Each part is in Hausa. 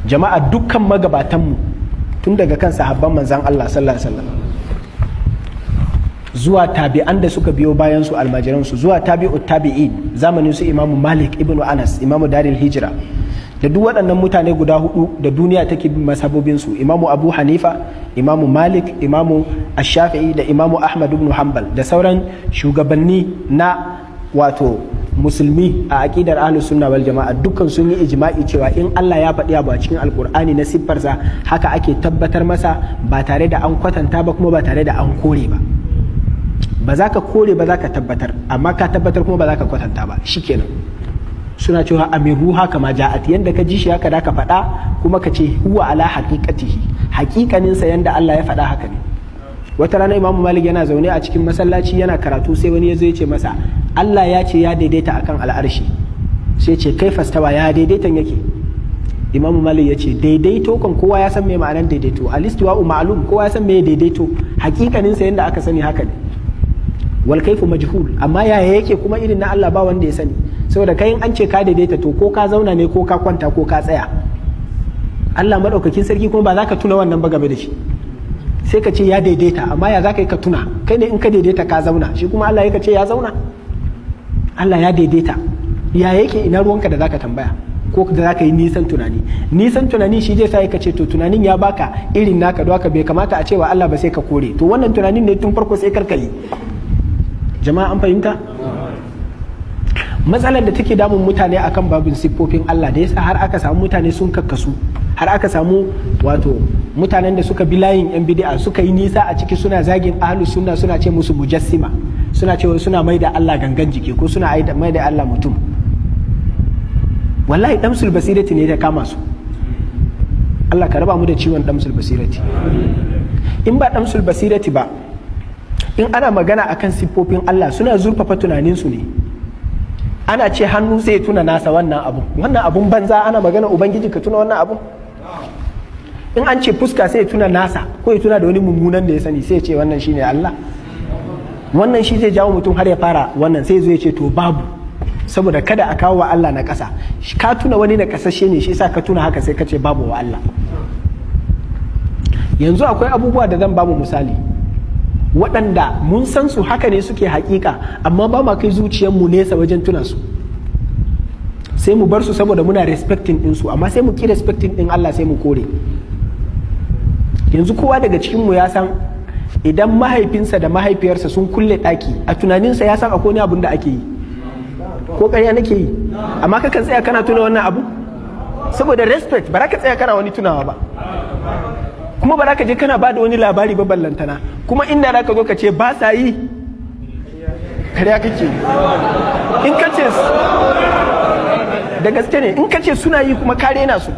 Jama'a, dukkan magabatanmu tun daga kan sahabban manzan Allah sallallahu alaihi wasallam zuwa tabi'an da suka biyo bayan su, almajiran su, zuwa tabi'ut tabi'in, zamanin su Imamu Malik ibnu Anas, Imamu Daril Hijra, da duk waɗannan mutane guda hudu da duniya take bin masabobin su, Imamu Abu Hanifa, Imamu Malik, Imamu Ash-Shafi'i da Imamu Ahmad ibn Hanbal, da sauran shugabanni na wato musulmi a aqidar Ahlus Sunna wal Jama'a, dukkan sun yi ijma'i cewa in Allah ya faɗi abu a cikin Alkur'ani na siffarsa, haka ake tabbatar masa, ba tare da an kwatanta ba kuma ba tare da an kore ba. Ba za ka kore ba, za ka tabbatar, amma ka tabbatar kuma ba za ka kwatanta ba. Shikenan. Suna cewa amirruha kama ja'at. Yanda ka ji shi haka da ka faɗa, kuma ka ce huwa ala haqiqatihi, haƙiƙanin sa yanda Allah ya faɗa haka ne. Wata rana Imamu Malik yana zaune a cikin masallaci yana karatu, sai wani ya zo ya ce masa, Allah ya ce ya daidaita akan al'arshi. Sai ce, kaifastawa, ya daidaitan yake? Imamu Malik ya ce, daidaito kan kowa ya san me ma'anar daidaito. Alistiwa'u ma'lum, kowa ya san me daidaito. Hakikanin sa yanda aka sani haka ne. Wal kaifu majhul, amma yaya yake kuma irin na Allah ba wanda ya sani. Saboda kai an ce ka daidaita, to ko ka zauna ne ko ka kwanta ko ka tsaya. Allah madaukakin sarki kuma ba za ka tuna wannan ba game da shi. Sai ka ce ya daidaita, amma ya za ka yi ka tuna? Kai ne in ka daidaita ka zauna, shi kuma Allah ya ce ya zauna. Allah ya daidaita, ya yake? Ina ruwanka da zaka tambaya ko da zaka yi nisan tunani? Nisan tunani shi zai sa ka ce to tunanin ya baka irin naka, don haka bai kamata a cewa Allah ba, sai ka kore. To wannan tunanin ne tun farko sai karka yi. Jama'a, an fahimta? Matsalar da take damun mutane akan babin siffofin Allah, da yasa har aka samu mutane sun kakkasu, har aka samu wato mutanen da suka bi layin yan bid'a suka yi nisa a ciki, suna zagin Ahlus Sunna, suna ce musu mujassima, suna cewa suna mai da Allah gangan jiki ko suna mai da Allah mutum, wallahi damsul basirati ne ta kama su. Allah ka raba mu da ciwon damsul basirati. In ba damsul basirati ba, in ana magana akan siffofin Allah, suna zurfafa tunaninsu ne. Ana ce hannu, sai tuna nasa wannan abu, wannan abun banza. Ana magana Ubangiji, ka tuna wannan abu. In an ce fuska, sai ya tuna nasa ko ya tuna da wani mummunan da ya sani, sai ya ce wannan shine Allah. Wannan shi zai jawo mutum har ya fara wannan, sai zo ya ce to babu, saboda kada a kawo wa Allah na ƙasa. Ka tuna wani na ƙasashe ne, shi yasa ka tuna haka, sai ka ce babu wa Allah. Yanzu akwai abubuwa da zan bamu misali waɗanda mun san su haka ne suke hakika, amma ba ma kai zuciyarmu nesa wajen tuna su, sai mu bar su saboda muna respecting din su, amma sai mu ki respecting din Allah, sai mu kore. Yanzu kowa daga cikinmu ya san idan mahaifinsa da mahaifiyarsa sun kulle ɗaki, a tunaninsa ya san akwai wani abun da ake yi. Ko ƙarya nake yi? Amma kakan tsaya kana tuna wannan abu saboda respect, ba za ka tsaya kana wani tunawa ba, kuma ba za ka je kana ba da wani labari ba. Ballantana kuma inda za ka zo ka ce ba sa yi, karya kake. In ka ce da gaske ne, in ka ce suna yi kuma ka rena su.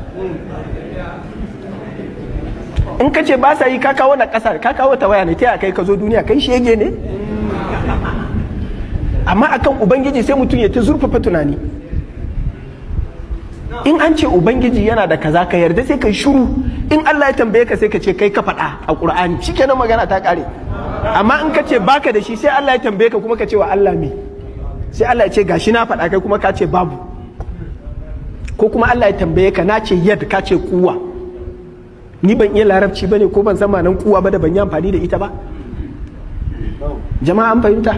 In ka ce ba sa yi, ka kawo na ƙasa, ka kawo ta waya ne. Ta kai ka zo duniya kai shege ne? Amma akan Ubangiji sai mutum ya ta zurfafa tunani. In an ce Ubangiji yana da kaza, ka yarda, sai kai shiru. In Allah ya tambaye ka, sai ka ce kai ka faɗa a Ƙur'ani, shikenan, magana ta ƙare. Amma in ka ce baka da shi, sai Allah ya tambaye ka kuma ka ce wa Allah me? Sai Allah ya ce gashi na faɗa, kai kuma ka ce babu. Ko kuma Allah ya tambaye ka, na ce yad, ka ce kuwa. Ni ban iya Larabci bane ko ban san ma'anan kuwa ba da ban yi amfani da ita ba? Jama'a, an fahimta?